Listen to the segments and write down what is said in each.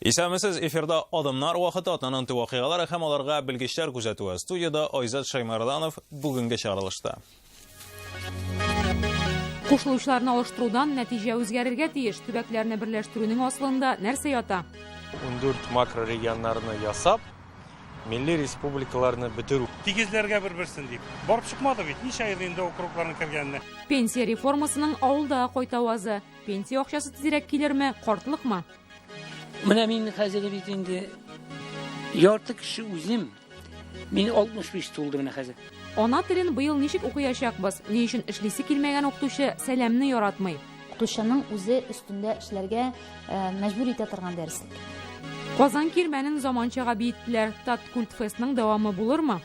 Исәнмесез, эфирда Адымнар вакыты, атнаның төп вакыйгалары һәм аларга белгечләр күзәтүе. Студиядә Айзат Шаймарданов бүгенге чыгарылышта. Кушылучыларны алыштырудан нәтиҗә үзгәрергә тиеш. Төбәкләрне берләштерүнең асылында нәрсә ята? 14 макрорегионнарны ясап, милли республикаларны бетерү. Тигезләргә бер-берсен дип. Барып чыкмады бит, ничә ел инде округларның кергәненә. Пенсия реформасының авылдагы кайтавазы. Пенсия акчасы тизрәк килерме, картлыкмы? Менә мин хәзер бит инде ярты кеше үзем. Мин 65 тулды менә хәзер. Ана телен быел ничек укыячакбыз? Ни өчен эшлисе килмәгән укытучы сәламне яратмый? Укытучының үзе өстендә эшләргә мәҗбүр итә торган дәреслек. Казан Кирмәнен заманчага биеттеләр. Таткультфестның дәвамы булырмы?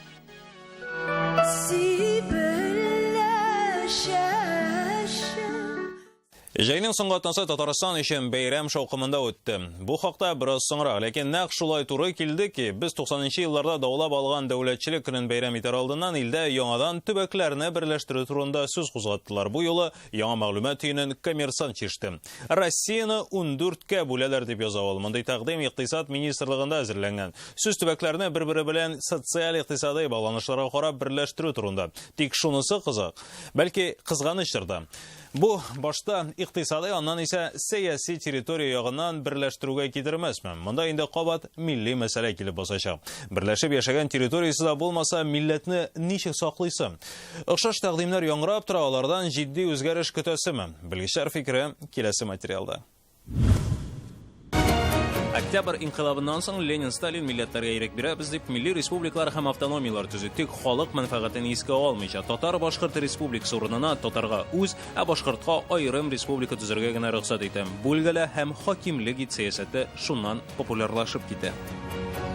Җәйнең соңгы атнасы Татарстан өчен бәйрәм шаукымында үтте. Бу хакта бераз соңрак, ләкин нәкъ шулай туры килде ки, без 90 елларда даулап алган дәүләтчелек көнен бәйрәм итәр алдыннан илдә яңадан төбәкләрне берләштерү турында сүз кузгаттылар. Бу юлы яңа мәгълүмат төенен Коммерсант чиште. Россияне 14-кә бүләләр дип яза ул. Мондый тәкъдим Икътисад министрлыгында әзерләнгән. Сүз төбәкләрне бер-бере белән социаль-икътисадый багланышларга карап берләштерү турында. Тик шунысы кызык, бәлки кызганычтыр да. Бу башта икътисадый, аннан исә сәяси территория ягыннан берләштерүгә китермәсме? Монда инде кабат милли мәсьәлә килеп басачак. Берләшеп яшәгән территориясе дә булмаса, милләтне ничек саклыйсы? Охшаш тәкъдимнәр яңгырап тора, алардан җитди үзгәреш көтәсеме? Белгечләр фикере киләсе материалда. Октябрь инкыйлабыннан соң Ленин, Сталин милләтләргә ирек бирәбез дип милли республикалар һәм автономияләр төзи. Тик халык мәнфәгатен искә алмыйча, Татар-Башкорт республикасы урынына татарга үз, ә башкортка аерым республика төзергә генә рөхсәт итә. Бүлгәлә һәм хакимлек ит сәясәте шуннан популярлашып китә.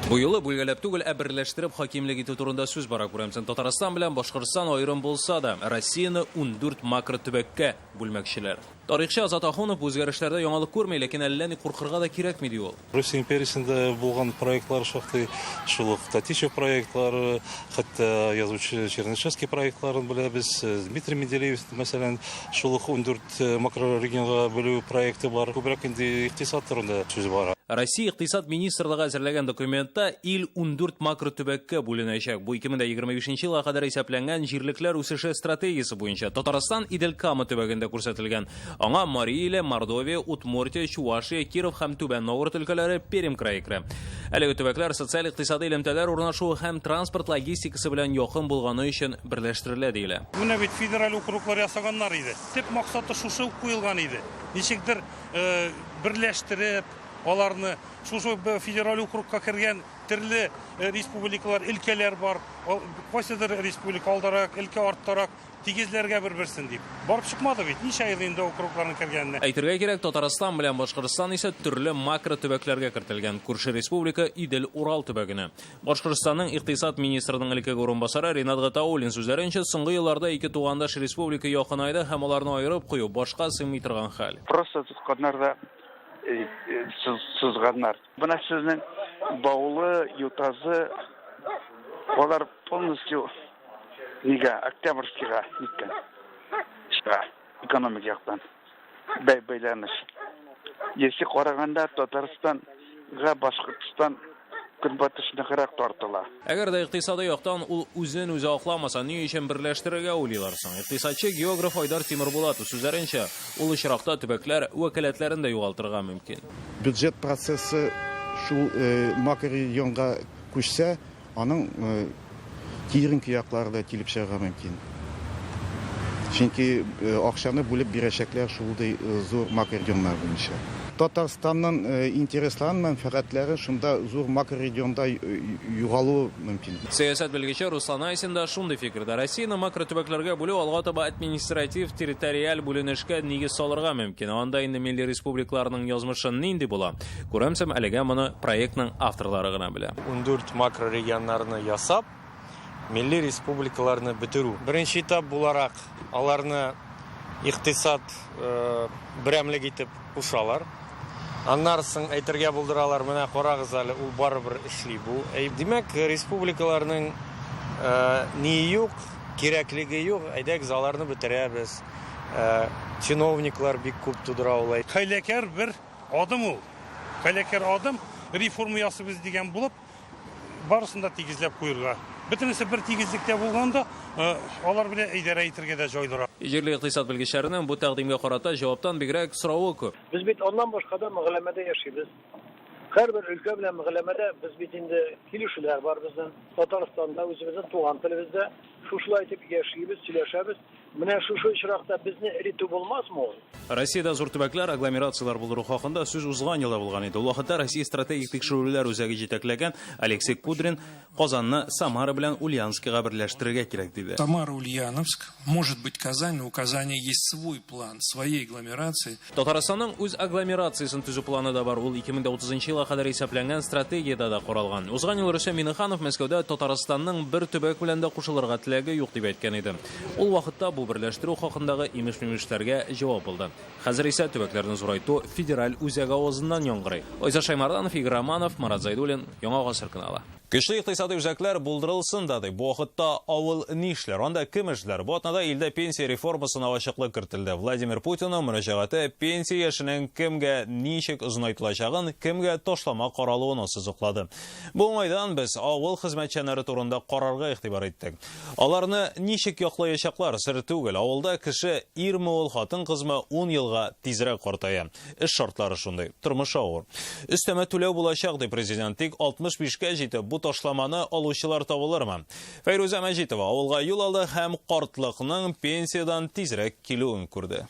Бу юлы бүлгәләп түгел, ә берләштереп хакимлек итү турында сүз бара, күрәмсең. Татарстан белән Башкортстан аерым булса да, Россияне 14 макротөбәккә бүлмәкчеләр. Тарихчы Азат Ахунов бу үзгәрешләрдә яңалык күрми, ләкин әллә ни куркырга да кирәкми, ди ул. Русия империясендә булган проектлар шактый, шул ук Татищев проектлары, хәтта язучы Чернышевский проектларын беләбез, Дмитрий Менделеев, мәсәлән, шул ук 14 макрорегионга бүлү проекты бар. Күбрәк инде икътисад турында сүз бара. Россия Икътисад министрлыгы әзерләгән документта ил 14 макротөбәккә бүленәчәк. Бу 2025 елга кадәр исәпләнгән җирлекләр үсеше стратегиясе буенча Татарстан Идел-Кама төбәгендә күрсәтелгән. Аңа Мари Иле, Мордовия, Удмуртия, Чувашия, Киров һәм Түбән Новгород өлкәләре, Пермь крае керә. Әлеге төбәкләр социаль-икътисадый элемтәләр урнашуы һәм транспорт логистикасы белән якын булганы өчен берләштерелә диелә. Менә бит федераль округлар ясаганнар иде. Төп максаты шушы ук куелган иде. Ничектер берләштереп, аларны шушы федераль округка кергән төрле республикалар, өлкәләр бар. Кайсыдыр республика алдарак, өлкә арттарак, тигезләргә бер-берсен дип. Барып чыкмады бит, ничә ел инде округларның кергәненә. Әйтергә кирәк, Татарстан белән Башкортстан исә төрле макро төбәкләргә кертелгән. Күрше республика Идел-Урал төбәгенә. Башкортстанның икътисад министрының элеккеге урынбасары Ринат Гатауллин сүзләренчә, соңгы елларда ике тугандаш республика якынайды һәм аларны аерып кую башка сыймый торган хәл. Просто тотканнар да сызганнар. Менә сезнең Баулы, Ютазы, алар полностью нигә, Октябрьскийга ниткән, экономик яктан. Бәйләнеш. Если караганда, Татарстанга Башкортстан көнбатыш ныграк тартыла. Әгәр дә икътисадый яктан ул үзен үзе акламаса, ни өчен берләштерергә уйлыйлар соң? Икътисадчы, географ Айдар Тимербулатов сүзләренчә, ул очракта төбәкләр вәкаләтләрен дә югалтырга мөмкин. Бюджет процессы шул макрорегионга күчсә, Аның киеренке яклары да килеп чыгарга мөмкин. Чөнки акчаны бүлеп бирәчәкләр шундый зур макрорегионнар буенча. Татарстанның интересларын, мәнфәгатьләре шунда зур макрорегионда югалуы мөмкин. Сәясәт белгече Руслан Айсин да шундый фикердә. Россияне макротөбәкләргә бүлү алга таба административ-территориаль бүленешкә нигез салырга мөмкин. Анда инде милли республикаларның язмышы нинди була? Күрәмсем, әлегә моны проектның авторлары гына белә. 14 макрорегионнарны ясап, милли республикаларны бетерү. Беренче этап буларак, аларны икътисад берәмлек итеп кушалар. Аннары соң әйтергә булдыралар, менә карагыз әле, ул барыбер эшли бу. Димәк, республикаларның ние юк, кирәклеге юк, әйдәгез аларны бетерәбез. Чиновниклар бик күп тудыра ул. Хәйләкәр бер Адым ул. Хәйләкәр адым. Реформа ясыйбыз дигән булып, барысын да тигезләп куерга. Бөтенесе бер тигезлектә булганда, алар белән идарә итергә дә җайлырак. Җирле икътисад белгечләренең бу тәкъдимгә карата җаваптан бигрәк соравы күп. Без бит аннан башка да мөгамәләдә яшибез. Һәрбер өлкә белән мөгамәләдә без бит инде килешүләр бар безнең. Татарстанда үзебезнең туган телебездә шушылай итеп яшибез, сөйләшәбез. Менә шушы очракта безне эретү булмасмы ул? Россиядә зур төбәкләр, агломерацияләр булдыру хакында сүз узган елда булган иде. Ул вакытта Россия стратегик тикшерүләр үзәге җитәкләгән Алексей Кудрин Казанны Самара белән Ульяновскига берләштерергә кирәк диде. Самара, Ульяновск, может быть Казань, но у Казани есть свой план, своей агломерации. Татарстанның үз агломерациясен төзү планы да бар. Ул 2030 елга кадәр исәпләнгән стратегиядә дә каралган. Узган ел Рөстәм Миңнеханов Мәскәүдә Татарстанның бер төбәк белән дә кушылырга теләге юк дип әйткән иде. Ул вакытта бу берләштерү хакындагы имеш-мимешләргә җавап булды. Хәзер исә төбәкләрне зурайту федераль үзәк авызыннан яңгырый. Айзат Шаймарданов, Игорь Романов, Марат Зайдуллин, Яңа Гасыр каналы. Көчле икътисадый үзәкләр булдырылсын да ди. Бу вакытта авыл нишләр? Анда кем эшләр? Бу атнада илдә пенсия реформасына ачыклык кертелде. Владимир Путинның мөрәҗәгате пенсия яшенең кемгә ничек озынайтылачагын, кемгә ташлама каралуын ассызыклады. Бу уңайдан без авыл хезмәтчәннәре турында карарга игътибар иттек. Аларны ничек яклаячаклар, сер түгел. Авылда кеше ирме ул, хатын-кызмы, ун елга тизрәк картая. Эш шартлары шундый, тормыш авыр. Өстәмә түләү булачак, ди президент. Тик 65 кә җитеп, бу ташламаны алучылар табылырмы? Фәйрүзә Мәҗитова авылга юл алды һәм картлыкның пенсиядән тизрәк килүен күрде.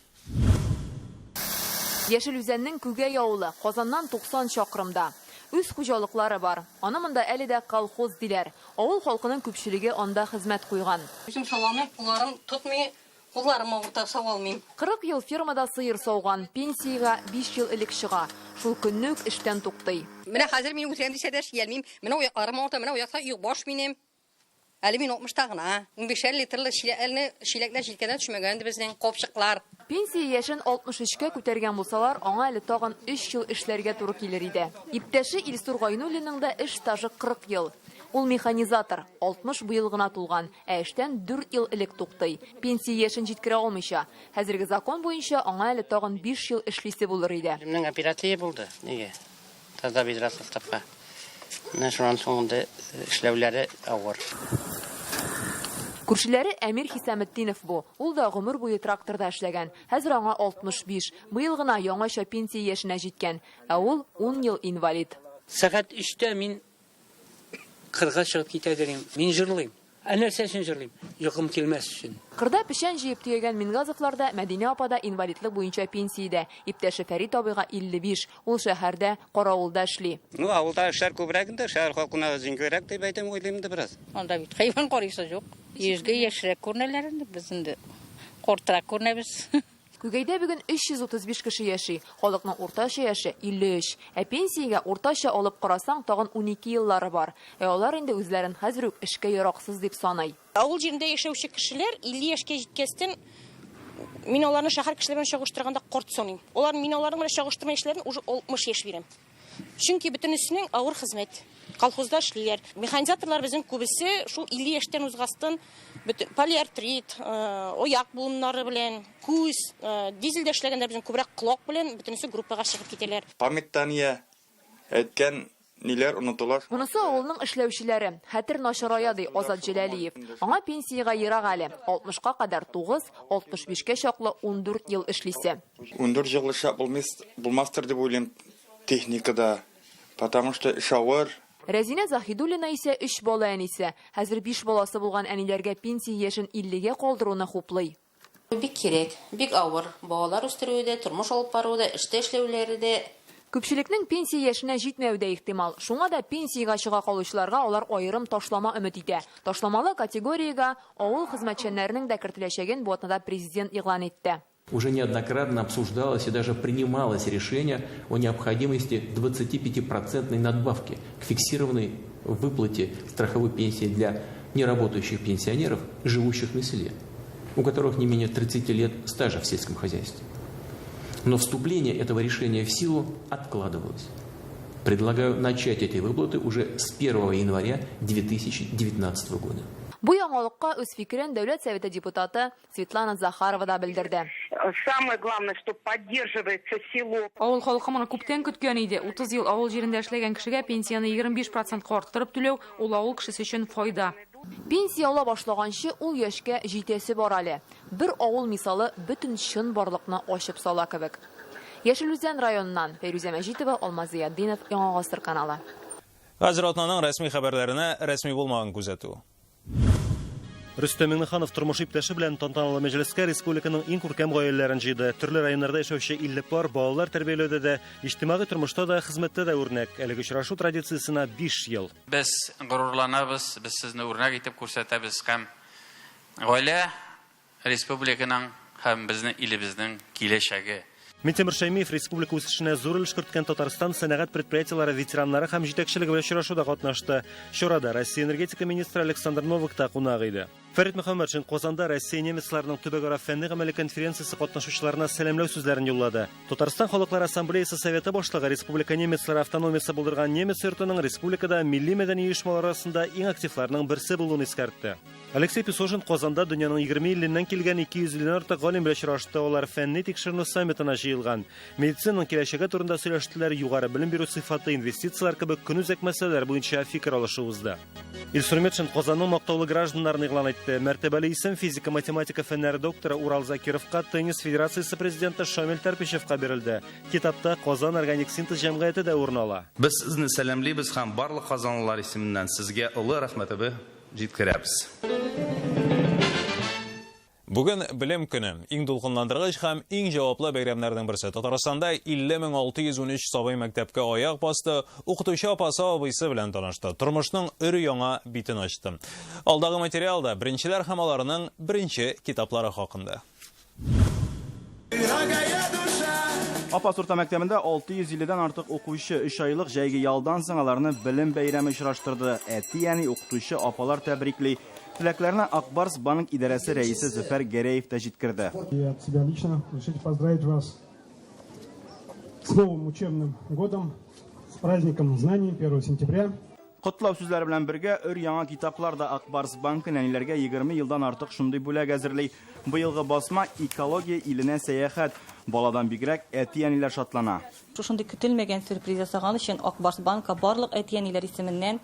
Яшел Үзәннең Күгәй авылы, Казаннан 90 чакрымда. Үз хуҗалыклары бар. Аны монда әле дә колхоз диләр. Авыл халкының күпчелеге анда хезмәт куйган. Үзем савалмыйм, кулларым тотмый, кулларым авырта, савалмыйм. 40 ел фермада сыер сауган, пенсиягә биш ел элек чыга. Шул көнне үк эштән туктый. Менә хәзер мин үтерәм дисә дә эшли алмыйм. Менә аякларым авырта, менә аякта оекбаш минем. Әле мин алтмышта гына. Унбишәр литрлы чиләкләрне, чиләкләр җилкәдән төшмәгән инде безнең, капчыклар. Пенсия яшен 63 кә күтәргән булсалар, аңа әле тагын өч ел эшләргә туры килер иде. Иптәше Илсур Гайнуллинның да эш стажы 40 ел. Ул механизатор, 60 быел гына тулган, ә эштән дүрт ел элек туктый. Пенсия яшен җиткерә алмыйча. Хәзерге закон буенча, аңа әле тагын биш ел эшлисе булыр иде. Үземнең операция булды, нигә? Таза бедра составка. Менә шуннан соң инде эшләүләре авыр. Күршеләре Әмир Хисаметдинов бу. Ул да гомер буе тракторда эшләгән. Хәзер аңа 65. Быел гына яңача пенсия яшенә җиткән. Ә ул ун ел инвалид. Сәгать өчтә мин кырга чыгып китә дерим. Мин җырлыйм. Ә нәрсә өчен җырлыйм? Йокым килмәс өчен. Кырда печән җыеп төягән Мингазовлар да, Мәдинә апа да инвалидлык буенча пенсиядә. Иптәше Фәрит абыйга 55. Ул шәһәрдә, каравылда эшли. Ну, авылда эшләр күбрәк инде, шәһәр халкына җиңелрәк дип әйтәм, уйлыйм инде бераз. Анда бит хайван карыйсы юк. Йөзгә яшьрәк күренәләр инде, без инде картрак күренәбез. Күгәйдә бүген 335 кеше яши. Халыкның уртача яше, 53. Ә пенсиягә уртача алып карасаң, тагын унике еллары бар. Ә алар инде үзләрен хәзер үк эшкә яраксыз дип саный. Авыл җирендә яшәүче кешеләр 50 яшькә җиткәстен, мин аларны шәһәр кешеләре белән чагыштырганда карт саныйм. Алар, мин аларның белән чагыштырма яшьләрен уже 60 яшь бирәм. Чөнки бөтенесенең авыр хезмәт. Колхозда эшлиләр. Механизаторлар безнең күбесе шул 50 яшьтән узгастын бөтен полиартрит, аяк буыннары белән, күз, дизельдә эшләгәннәр безнең күбрәк колак белән бөтенесе группага чыгып китәләр. Памятьтан әйткән ниләр онытыла. Монысы авылның эшләүчеләре. Хәтер начарая, ди Азат Җәләлиев. Аңа пенсиягә ерак әле. 60-ка кадәр 9, 65-кә чаклы 14 ел эшлисе. 14 ел эшләп булмастыр дип уйлыйм техникада, потому что эш авыр. Рәзинә Заһидуллина исә өч бала әнисе. Хәзер биш баласы булган әниләргә пенсия яшен 50-гә калдыруны хуплый. Бик кирәк, бик авыр. Балалар үстерүе дә, тормыш алып баруы да, эштә эшләүләре дә. Күпчелекнең пенсия яшенә җитмәве дә ихтимал. Шуңа да пенсиягә чыга калучыларга алар аерым ташлама өмет итә. Ташламалы категориягә авыл хезмәтчәннәренең дә кертеләчәген бу атнада президент игълан итте. Уже неоднократно обсуждалось и даже принималось решение о необходимости 25-процентной надбавки к фиксированной выплате страховой пенсии для неработающих пенсионеров, живущих на селе, у которых не менее 30 лет стажа в сельском хозяйстве. Но вступление этого решения в силу откладывалось. Предлагаю начать эти выплаты уже с 1 января 2019 года. Бу яңалыкка үз фикерен Дәүләт Советы депутаты Светлана Захарова да белдерде. Самое главное, что поддерживается село. Авыл халкы моны күптән көткән иде. 30 ел авыл җирендә эшләгән кешегә пенсияне 25 процентка арттырып түләү, ул авыл кешесе өчен файда. Пенсия ала башлаганчы ул яшькә җитәсе бар әле. Бер авыл мисалы бөтен чынбарлыкны ачып сала кебек. Яшел Үзән районыннан Фәйрүзә Мәҗитова, Алмаз Зыятдинов, Яңа Гасыр каналы. Хәзер атнаның рәсми хәбәрләренә рәсми булмаган күзәтү. Рөстәм Миңнеханов тормыш иптәше белән тантаналы мәҗлескә республиканың иң күркәм гаиләләрен җыйды. Төрле районнарда яшәүче 50 пар балалар тәрбияләүдә дә, иҗтимагый тормышта да, хезмәттә дә үрнәк. Әлеге очрашу традициясенә 5 ел. Без горурланабыз, без сезне үрнәк итеп күрсәтәбез һәм гаилә республиканың һәм безнең илебезнең киләчәге. Минтимер Шәймиев республика үсешенә зур өлеш керткән Татарстан сәнәгать предприятиеләре ветераннары һәм җитәкчелеге белән очрашуда катнашты. Чарада Россия энергетика министры Александр Новак та кунак иде. Фәрит Мөхәммәтшин Казанда Россия немецларының төбәкара фәнни-гамәли конференциясе катнашучыларына сәламләү сүзләрен юллады. Татарстан Халыклар Ассамблеясы Советы башлыгы республика немецлары автономиясе булдырган немец йортының республикада милли-мәдәни оешмалар арасында иң активларының берсе булуын искәртте. Алексей Песошин Казанда дөньяның 20 иленнән килгән 250 дән артык галим белән очрашты. Алар фәнни тикшеренү саммитына җыелган. Медицинаның киләчәге турында сөйләштеләр, югары белем бирү сыйфаты, инвестицияләр кебек көнүзәк мәсьәләләр буенча фикер алышу узды. Илсур Метшин Казанның мактаулы гражданнарын игълан итте. Мәртәбәле исем физика-математика фәннәре докторы Урал Закировка, теннис федерациясе президенты Шамил Тәрпичевка бирелде. Китапта Казан органик синтез җәмгыяте дә урын ала. Без сезне сәламлибез һәм барлык казанлылар исеменнән сезгә олы рәхмәтебе җиткерәбез. Бүген Белем көне. Иң дулкынландыргыч һәм иң җаваплы бәйрәмнәрнең берсе. Татарстанда 50613 сабый мәктәпкә аяк басты, укытучы апасы абыйсы белән танышты, тормышның өр-яңа битен ачты. Алдагы материалда беренчеләр һәм аларның беренче китаплары хакында. Апас урта мәктәбендә 650 дән артык укучы 3 айлык җәйге ялдан соң аларны белем бәйрәме очраштырды. Әти-әни, укытучы, апалар тәбрикли. Теләкләрне Ак Барс банк идарәсе рәисе Зөфәр Гәрәев тә җиткерде. И от себя лично разрешите поздравить вас с новым учебным годом, с праздником знаний 1 сентября. Котлау сүзләре белән бергә өр-яңа китаплар да Ак Барс банкы нәниләргә 20 елдан артык шундый бүләк әзерли. Быелгы басма Экология иленә сәяхәт. Баладан бигрәк әти-әниләр шатлана. Шушындый көтелмәгән сюрприз ясаган өчен Ак Барс банкка барлык әти-әниләр исеменнән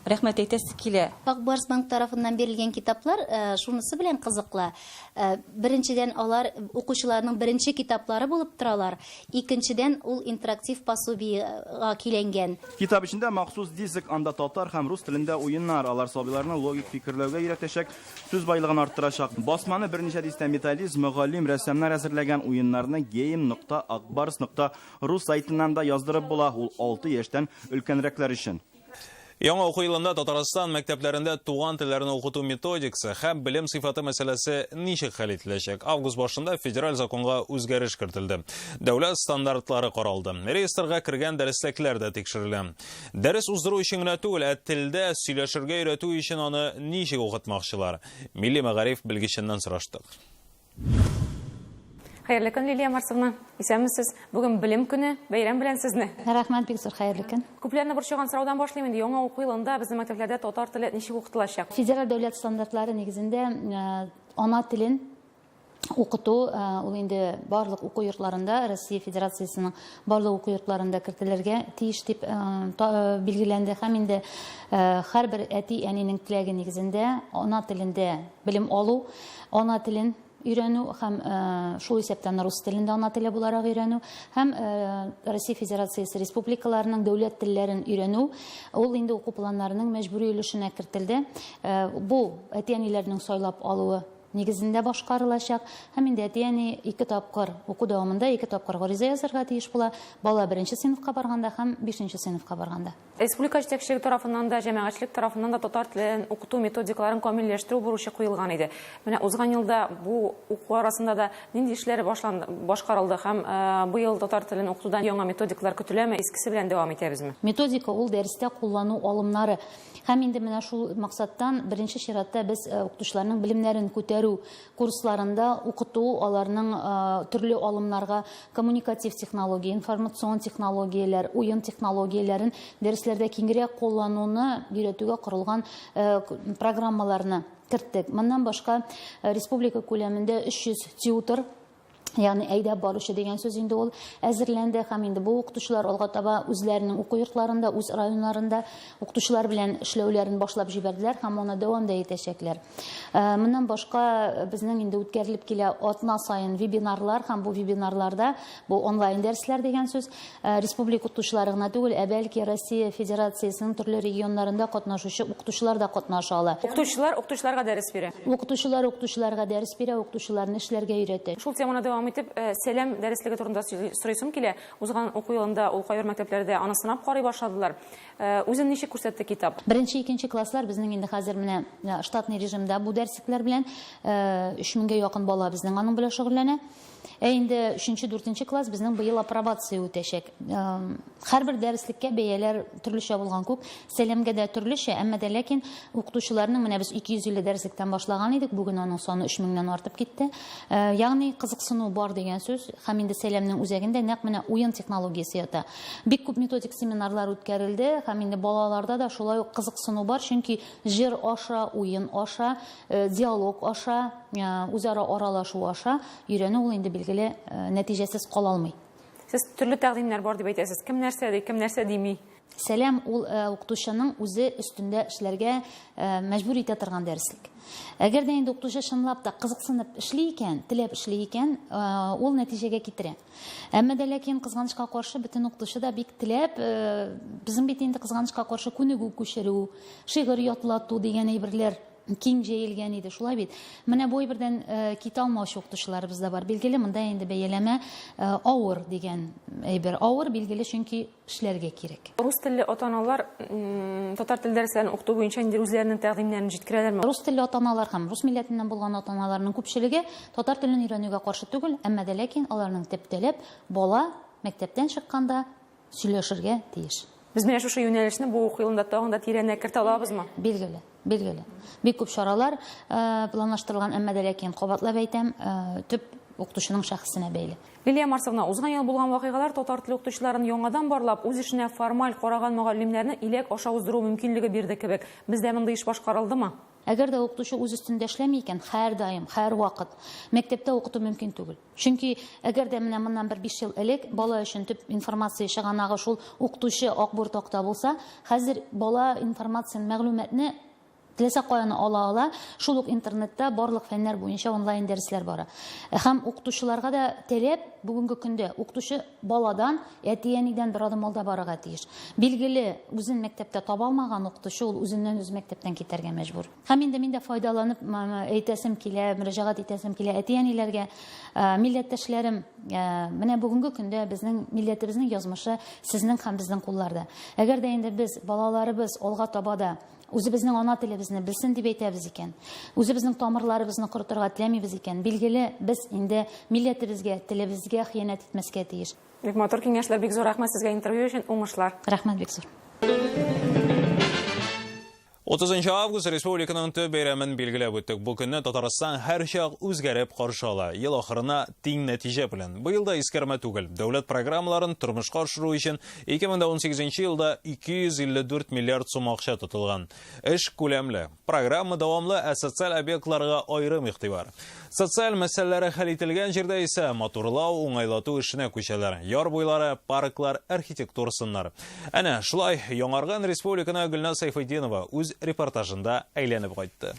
рәхмәт әйтәсе килә. Ак Барс банк тарафыннан бирелгән китаплар шунысы белән кызыклы. Беренчедән, алар укучыларның беренче китаплары булып торалар. Икенчедән, ул интерактив пособиега көйләнгән. Китап эчендә махсус диск, анда татар һәм рус телендә уеннар. Алар сабыйларны логик фикерләүгә өйрәтәчәк, сүз байлыгын арттырачак. Басманы берничә дистә методист, мөгаллим, рәссамнар әзерләгән. Уеннарны гейм нокта акбарс нокта ру сайтыннан да яздырып була. Ул 6 яшьтән өлкәнрәкләр өчен. Яңа уку елында Татарстан мәктәпләрендә туган телләрне укыту методикасы һәм белем сыйфаты мәсьәләсе ничек хәл ителәчәк? Август башында федераль законга үзгәреш кертелде. Дәүләт стандартлары каралды. Реестрга кергән дәреслекләр дә тикшерелә. Дәрес уздыру өчен генә түгел, ә телдә сөйләшергә өйрәтү өчен аны ничек укытмакчылар? Милли мәгариф белгеченнән сораштык. Хәерле көн, Лилия Марсовна. Исәнмесез. Бүген белем көне, бәйрәм белән сезне. Рәхмәт, бик зур хәерле көн. Күпләрне борчыган сораудан башлыйм инде. Яңа уку елында безнең мәктәпләрдә татар теле ничек укытылачак? Федераль дәүләт стандартлары нигезендә ана телен укыту, ул инде барлык уку йортларында, Россия Федерациясенең барлык уку йортларында кертелергә тиеш дип билгеләнде. Һәм инде һәрбер әти-әнинең теләге нигезендә ана телендә белем алу, ана телен өйрәнү һәм шул исәптән рус телендә ана теле буларак өйрәнү һәм Россия Федерациясе республикаларының дәүләт телләрен өйрәнү, ул инде уку планнарының мәҗбүри өлешенә кертелде. Бу әти-әниләрнең сайлап алуы нигезендә башкарылачак һәм инде әти-әни ике тапкыр уку дәвамында ике тапкыр гариза язарга тиеш була. Бала беренче сыйныфка барганда һәм бишенче сыйныфка барганда. Республика җитәкчелеге тарафыннан да, җәмәгатьчелек тарафыннан да татар телен укыту методикаларын камилләштерү бурычы куелган иде. Менә узган елда бу уку арасында да нинди эшләр башланды, башкарылды һәм быел татар телен укытудан яңа методикалар көтеләме, искесе белән дәвам итәбезме? Методика ул дәрестә куллану алымнары. Һәм инде менә шул максаттан беренче чиратта без укытучыларның белемнәрен күтәрү күтәрү курсларында укыту, аларның төрле алымнарга коммуникатив технология, информацион технологияләр, уен технологияләрен дәресләрдә киңрәк куллануны өйрәтүгә корылган программаларны керттек. Моннан башка республика күләмендә 300 тьютор, ягъни әйдәп баручы дигән сүз инде ул, әзерләнде һәм инде бу укытучылар алга таба үзләренең уку йортларында, үз районнарында укытучылар белән эшләүләрен башлап җибәрделәр һәм моны дәвам да итәчәкләр. Моннан башка безнең инде үткәрелеп килә атна саен вебинарлар һәм бу вебинарларда, бу онлайн дәресләр дигән сүз, республика укытучылары гына түгел, ә бәлки Россия Федерациясенең төрле регионнарында катнашучы укытучылар да катнаша ала. Укытучылар укытучыларга дәрес бирә. Укытучылар укытучыларга дәрес бирә, укытучыларны эшләргә өйрәтә. Шул теманы дәвам итеп, Сәлам дәреслеге турында сорыйсым килә. Узган уку елында ул кайбер мәктәпләрдә аны сынап карый башладылар. Үзен ничек күрсәтте китап? Беренче, икенче класслар безнең инде хәзер менә штатный режимда бу дәреслекләр белән 3000гә якын бала безнең аның белән шөгыльләнә. Ә инде өченче, дүртенче класс безнең быел апробация үтәчәк. Һәрбер дәреслеккә бәяләр төрлечә булган күк, Сәламгә дә төрлечә, әмма дә ләкин укытучыларның менә без 250 дәреслектән башлаган идек, бүген аның саны 3000ннән артып китте. Ягъни кызыксыну бар дигән сүз, һәм инде Сәламнең үзәгендә нәкъ менә уен технологиясе ята. Бик күп методик семинарлар үткәрелде, һәм инде балаларда да шулай ук кызыксыну бар, чөнки җыр аша, уен аша, диалог аша, үзара аралашу аша өйрәнү ул инде билгеле нәтиҗәсез кала алмый. Сез төрле тәкъдимнәр бар дип әйтәсез. Кем нәрсә ди, кем нәрсә дими? Сәлам ул укытучының үзе өстендә эшләргә мәҗбүр итә торган дәреслек. Әгәр дә инде укытучы чынлап та кызыксынып эшли икән, теләп эшли икән, ул нәтиҗәгә китерә. Әмма дә ләкин кызганычка каршы бөтен укытучы да бик теләп, безнең бит инде кызганычка каршы күнегү күчерү, шигырь ятлату дигән әйберләр киң җәелгән иде, шулай бит. Менә бу әйбердән китә алмаучы укытучыларыбыз да бар. Билгеле, монда инде бәяләмә авыр дигән әйбер. Авыр, билгеле, чөнки эшләргә кирәк. Рус телле ата-аналар татар теле дәресләрен укыту буенча инде үзләренең тәкъдимнәрен җиткерәләрме? Рус телле ата-аналар һәм рус милләтеннән булган ата-аналарның күпчелеге татар телен өйрәнүгә каршы түгел, әмма дә ләкин аларның төп таләп бала мәктәптән чыкканда сөйләшергә тиеш. Без менә шушы юнәлешне бу уку елында тагын да тирәнрәк кертә алабызмы? Билгеле, билгеле. Бик күп чаралар планлаштырылган, әмма дә ләкин кабатлап әйтәм, төп укытучының шәхесенә бәйле. Лилия Марсовна, узган ел булган вакыйгалар татар теле укытучыларын яңадан барлап, үз эшенә формаль караган мөгаллимнәрне иләк аша уздыру мөмкинлеге бирде кебек. Бездә мондый эш башкарылдымы? Әгәр дә укытучы үз өстендә эшләми икән, һәрдаим, һәрвакыт мәктәптә укыту мөмкин түгел. Чөнки әгәр дә менә моннан бер 5 ел элек бала өчен төп информация чыганагы шул укытучы акбур такта булса, хәзер бала информацияне, мәгълүматны теләсә каян ала ала, шул ук интернетта барлык фәннәр буенча онлайн дәресләр бара. Һәм укытучыларга да таләп бүгенге көндә укытучы баладан, әти-әнидән бер адым алда барырга тиеш. Билгеле, үзен мәктәптә таба алмаган укытучы ул үзеннән үзе мәктәптән китәргә мәҗбүр. Һәм инде мин дә файдаланып әйтәсем килә, мөрәҗәгать итәсем килә әти-әниләргә, милләттәшләрем, менә бүгенге көндә безнең милләтебезнең язмышы сезнең һәм безнең кулларда. Әгәр дә инде без балаларыбыз алга таба да үзебезнең ана телебезне белсен дип әйтәбез икән, үзебезнең тамырларыбызны корытырга теләмибез икән, билгеле, без инде милләтебезгә, телебезгә хыянәт итмәскә тиеш. Бик матур киңәшләр, бик зур рәхмәт сезгә интервью өчен, уңышлар. Рәхмәт бик зур. 30 август республиканың төп бәйрәмен билгеләп үттек. Бу көнне Татарстан һәрчак үзгәреп каршы ала. Ел ахырына тиң нәтиҗә белән. Быел да искәрмә түгел. Дәүләт программаларын тормышка ашыру өчен 2018 елда 254 миллиард сум акча тотылган. Эш күләмле. Программа дәвамлы, ә социаль объектларга аерым игътибар. Социаль мәсьәләләре хәл ителгән җирдә исә матурлау, уңайлату эшенә күчәләр. Яр буйлары, парклар, архитектур сыннар. Әнә шулай яңарган республиканы Гөлназ Сайфетдинова үз репортажында әйләнеп кайтты.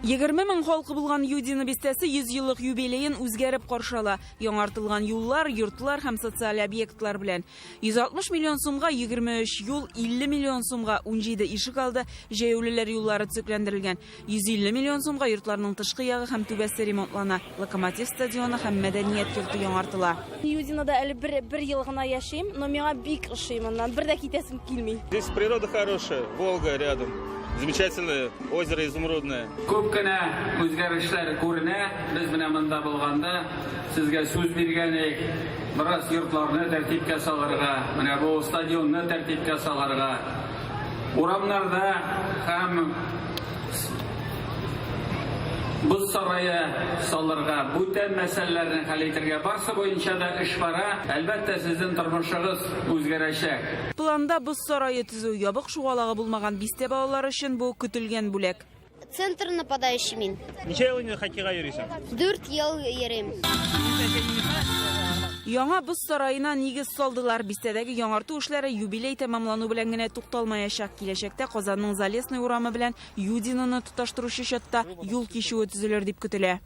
Егерме мең халкы булган Юдино бистәсе 100 еллык юбилеен үзгәреп каршы ала. Яңартылган юллар, йортлар һәм социаль объектлар белән. 160 миллион сумга 23 юл, 50 миллион сумга 17 ишек алды, җәяүлеләр юллары төзекләндерелгән. 150 миллион сумга йортларның тышкы ягы һәм түбәсе ремонтлана. Локомотив стадионы һәм мәдәният йорты яңартыла. Юдинода әле бер ел гына яшим, но миңа бик ошый моннан, бер дә китәсем килми. Здесь природа хорошая, Волга рядом. Замечательное озеро Изумрудное. Күп кенә үзгәрешләр күренә. Без менә монда булганда сезгә сүз биргән идек. Бераз йортларны тәртипкә салырга, менә бу стадионны тәртипкә салырга. Урамнарда һәм Боз сарае салырга, бүтән мәсьәләләрне хәл итергә, барсы буенча да эш бара. Әлбәттә, сезнең тормышыгыз үзгәрәчәк. Планда боз сарае төзү, ябык шугалагы булмаган бистә балалары өчен бу көтелгән бүләк. Центр нападающий мин. Ничә ел инде хоккейга йөрисең? 4 ел йөрим. Яңа боз сараена нигез салдылар. Бистәдәге яңарту эшләре юбилей тәмамлану белән генә тукталмаячак. Киләчәктә Казанның Залесный урамы белән Юдиноны тоташтыручы чатта юл кичүе төзелер дип көтелә.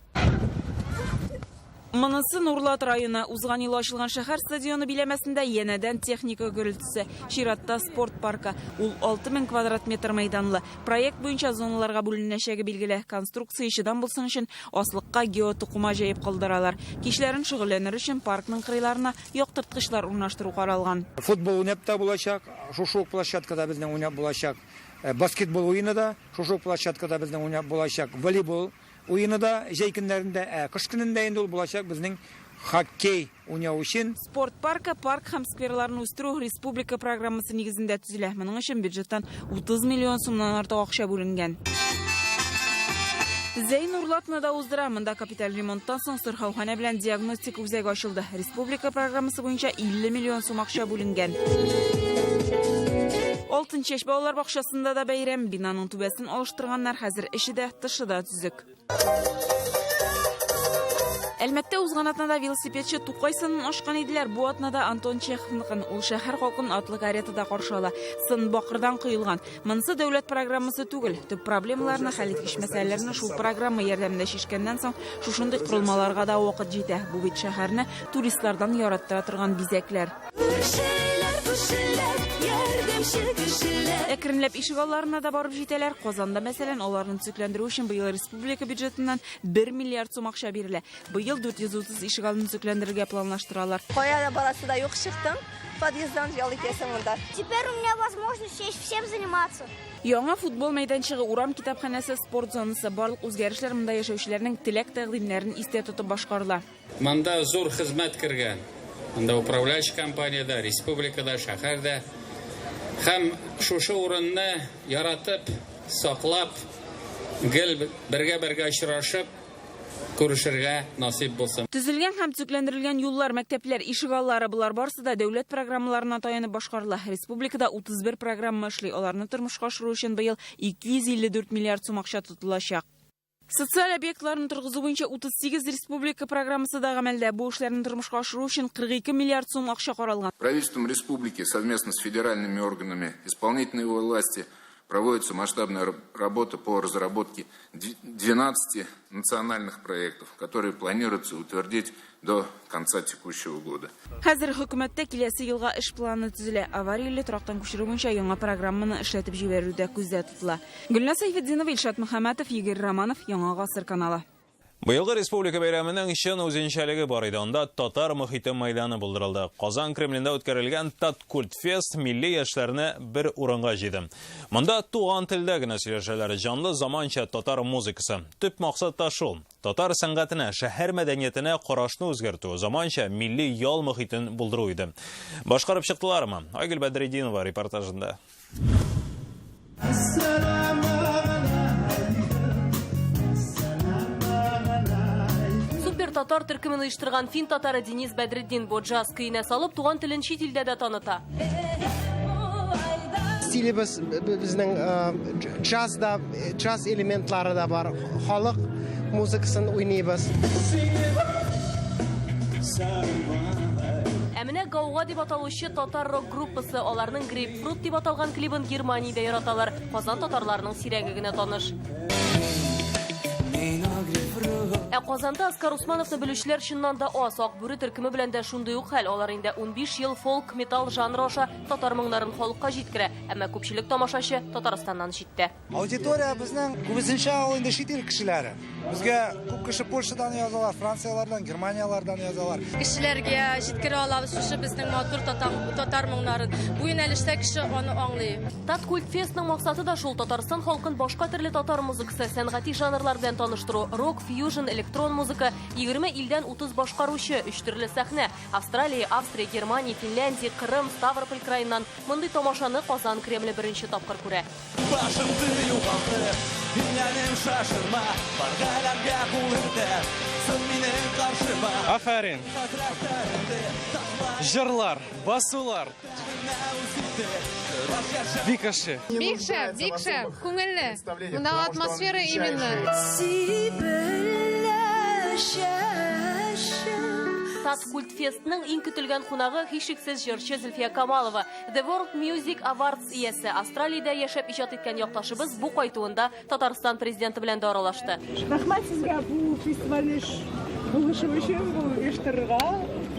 Монысы Нурлат районы. Узган ел ачылган шәһәр стадионы биләмәсендә янәдән техника гөрелтесе. Чиратта спорт паркы. Ул 6000 квадрат метр мәйданлы. Проект буенча зоналарга бүленәчәге билгеле. Конструкция чыдам булсын өчен аслыкка геотокума җәеп калдыралар. Кичләрен шөгыльләнер өчен паркның кырыйларына яктырткычлар урнаштыру каралган. Футбол уйнап та булачак, шушы ук площадкада безнең уйнап булачак. Баскетбол уены да шушы ук площадкада безнең уйнап булачак. Волейбол уены да җәй көннәрендә, ә кыш көнендә инде ул булачак безнең хоккей уйнау өчен. Спорт паркы парк һәм скверларны үстерү республика программасы нигезендә төзелә. Моның өчен бюджеттан 30 миллион сумнан артык акча бүленгән. Зәй Нурлатны да уздыра. Монда капиталь ремонттан соң сырхауханә белән диагностика үзәге ачылды. Республика программасы буенча 50 миллион сум акча бүленгән. Алтын чәч балалар бакчасында да бәйрәм. Бинаның түбәсен алыштырганнар, хәзер эче дә, тышы да төзек. Әлмәттә узган атнада велосипедчы Тукай сынын ачкан иделәр. Бу атнада Антон Чеховныкын. Ул шәһәр халкын атлы каретада каршы ала. Сын бакырдан коелган. Монысы дәүләт программасы түгел. Төп проблемаларны хәл иткеч мәсьәләләрне шул программа ярдәмендә чишкәннән соң шушындый корылмаларга да вакыт җитә. Бу бит шәһәрне туристлардан яраттыра торган бизәкләр. Әкренләп ишегалларына да барып җитәләр. Казанда, мәсәлән, аларны төзекләндерү өчен быел республика бюджетыннан 1 миллиард сум акча бирелә. Быел 430 ишегалдын төзекләндерергә планлаштыралар. Кая да барасы да юк, чыктың, подъезддан ял итәсең монда. Теперь у меня возможность есть всем заниматься. Яңа футбол мәйданчыгы, урам китапханәсе, спорт зонасы, барлык үзгәрешләр монда яшәүчеләрнең теләк-тәкъдимнәрен истә тотып башкарыла. Монда зур хезмәт кергән. Монда управляющий компаниядә, республикада, шәһәрдә. Һәм шушы урынны яратып, саклап, гел бергә-бергә очрашып, күрешергә насыйп булсын. Төзелгән һәм төзекләндерелгән юллар, мәктәпләр, ишегаллары, болар барысы да дәүләт программаларына таянып башкарыла. Республикада 31 программа эшли. Аларны тормышка ашыру өчен быел 254 миллиард сум акча тотылачак. Социаль объектларны торгызу буенча 38 республика программасы да гамәлдә. Бу эшләрне тормышка ашыру өчен 42 миллиард сум акча каралган. Правительством республики совместно с федеральными органами исполнительной власти проводится масштабная работа по разработке 12 национальных проектов, которые планируется утвердить до конца текущего года. Хәзер хөкүмәттә киләсе елга эш планы төзелә. Аварияле торактан күчерү буенча яңа программаны эшләтеп җибәрү дә күздә тотыла. Гөлназ Сәйфетдинова, Илшат Мөхәммәтов, Игорь Романов, Яңа Гасыр каналы. Быелгы республика бәйрәменең чын үзенчәлеге бар иде. Анда татар мохите мәйданы булдырылды. Казан Кремлендә үткәрелгән Таткультфест милли яшьләрне бер урынга җыйды. Монда туган телдә генә сөйләшәләр, җанлы заманча татар музыкасы. Төп максат та шул. Татар сәнгатенә, шәһәр мәдәниятенә карашны үзгәртү, заманча милли ял мохитен булдыру иде. Башкарып чыктылармы? Айгөл Бәдретдинова репортажында. Супер татар төркемен оештырган фин татары Денис Бәдретдин бу джаз көенә салып туган телен чит илдә дә таныта. Стилебез безнең джазда, джаз элементлары да бар. Халык музыкасын уйныйбыз. Ә менә Гауга дип аталучы татар рок группасы, аларның Грейпфрут дип аталган клибын Германиядә яраталар. Казан татарларының сирәге генә таныш. Ә Казанда Оскар Усмановны белүчеләр чыннан да аз. Ак бүре төркеме белән дә шундый ук хәл. Алар инде 15 ел фолк, металл жанры аша татар моңнарын халыкка җиткерә. Әмма күпчелек тамашачы Татарстаннан читтә. Аудитория безнең күбесенчә ул инде чит ил кешеләре. Безгә күп кеше Польшадан язалар, Францияләрдән, Германияләрдән язалар. Кешеләргә җиткерә алабыз шушы безнең матур татар моңнарын. Бу юнәлештә кеше аны аңлый. электрон музыка, 20 илдән 30 башкаручы, өч төрле сәхнә. Австралия, Австрия, Германия, Финляндия, Кырым, Ставрополь краеннан. Мондый тамашаны Казан Кремле беренче тапкыр күрә. Башымды югалтып, инәнем шашырма, бар галәмгә кул итеп, сын минем каршыма. Афәрин! Җырлар, басулар. Бик ошый. Бик шәп, бик шәп, күңелле. Монда атмосфера именно. Таткультфестның иң көтелгән кунагы һичшиксез җырчы Зөлфия Камалова. The World Music Awards иясе, Австралиядә яшәп иҗат иткән якташыбыз бу кайтуында Татарстан президенты белән дә аралашты. Рәхмәт сезгә бу фестивальне булышып өчен, бу оештырырга.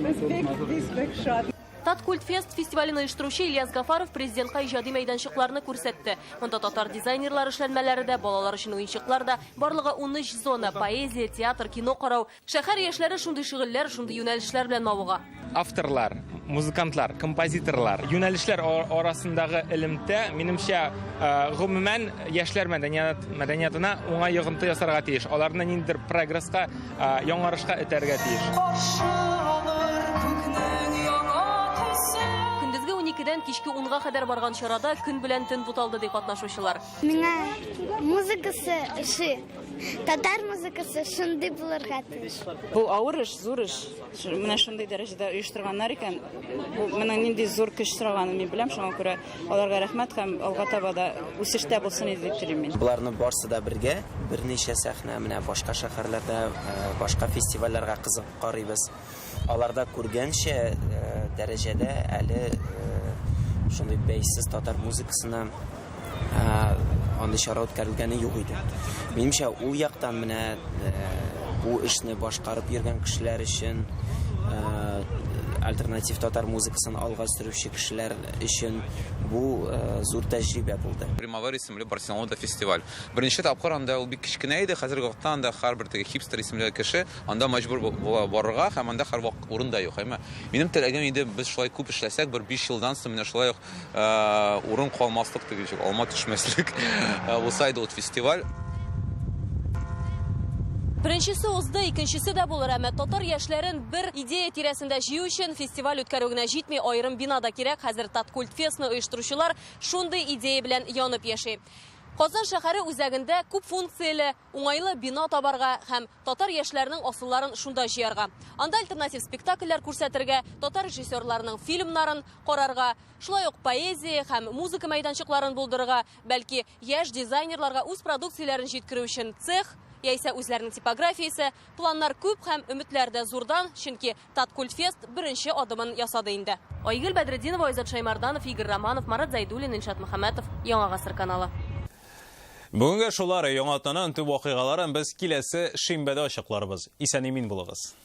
Без бик, без бик шат. Таткультфест фестивален оештыручы Ильяс Гафаров президентка иҗади мәйданчыкларны күрсәтте. Монда татар дизайнерлары эшләнмәләре дә, балалар өчен уенчыклар да, барлыгы 13 зона, поэзия, театр, кино карау. Шәһәр яшьләре шундый шөгыльләр, шундый юнәлешләр белән мавыга. Авторлар, музыкантлар, композиторлар, юнәлешләр арасындагы элемтә, минемчә, гомумән, яшьләр мәдәниятына уңай йогынты ясарга тиеш. Аларны ниндидер прогресска, яңарышка этәрергә тиеш. Каршы алыр күкнең яңа төсе. Көндезге уникедән кичке унга кадәр барган чарада көн белән төн буталды, ди катнашучылар. Миңа музыкасы ошый. Татар музыкасы шундый булырга тиеш. Бу авыр эш, зур эш. Менә шундый дәрәҗәдә оештырганнар икән, бу моның нинди зур көч сораганын мин беләм, шуңа күрә аларга рәхмәт һәм алга таба да үсештә булсын иде дип телим мин. Боларны барсы да бергә, берничә сәхнә, менә башка шәһәрләрдә, башка фестивальләргә кызыгып карыйбыз. Аларда күргәнчә дәрәҗәдә әле шундый бәйсез татар музыкасына андый чара үткәрелгәне юк иде. Минемчә, ул яктан менә бу эшне башкарып йөргән кешеләр өчен, альтернатив татар музыкасын алга сөрүче кешеләр өчен бу зур тәҗрибә булды. Примавера исемле Барселонада фестиваль. Беренче тапкыр анда ул бик кечкенә иде, хәзерге вакытта анда һәрбер теге хипстер исемле кеше Анда мәҗбүр була барырга һәм анда һәрвакыт урын да юк. Әмма минем теләгем иде, без шулай күп эшләсәк, бер 5 елдан соң менә шулай ук урын калмаслык теге ничек, алма төшмәслек булса иде ул фестиваль. Беренчесе узды, икенчесе дә булыр, әмма татар яшьләрен бер идея тирәсендә җыю өчен фестиваль үткәрү генә җитми, аерым бина да кирәк. Хәзер Таткультфестны оештыручылар шундый идея белән янып яши. Казан шәһәре үзәгендә күп функцияле, уңайлы бина табарга һәм татар яшьләренең асылларын шунда җыярга. Анда альтернатив спектакльләр күрсәтергә, татар режиссерларының фильмнарын карарга, шулай ук поэзия һәм музыка мәйданчыкларын булдырырга, бәлки, яшь дизайнерларга үз продукцияләрен җиткерү өчен цех, яисә үзләренең типографиясе. Планнар күп һәм өметләр дә зурдан, чөнки Таткультфест беренче адымын ясады инде. Айгөл Бәдретдинова, Айзат Шәймәрданов, Игорь Романов, Марат Зәйдуллин, Илшат Мөхәммәтов, Яңа гасыр каналы. Бүгенгә шулар. Яңа атнаның төп вакыйгаларын без киләсе шимбәдә ачыкларбыз. Исән-имин булыгыз.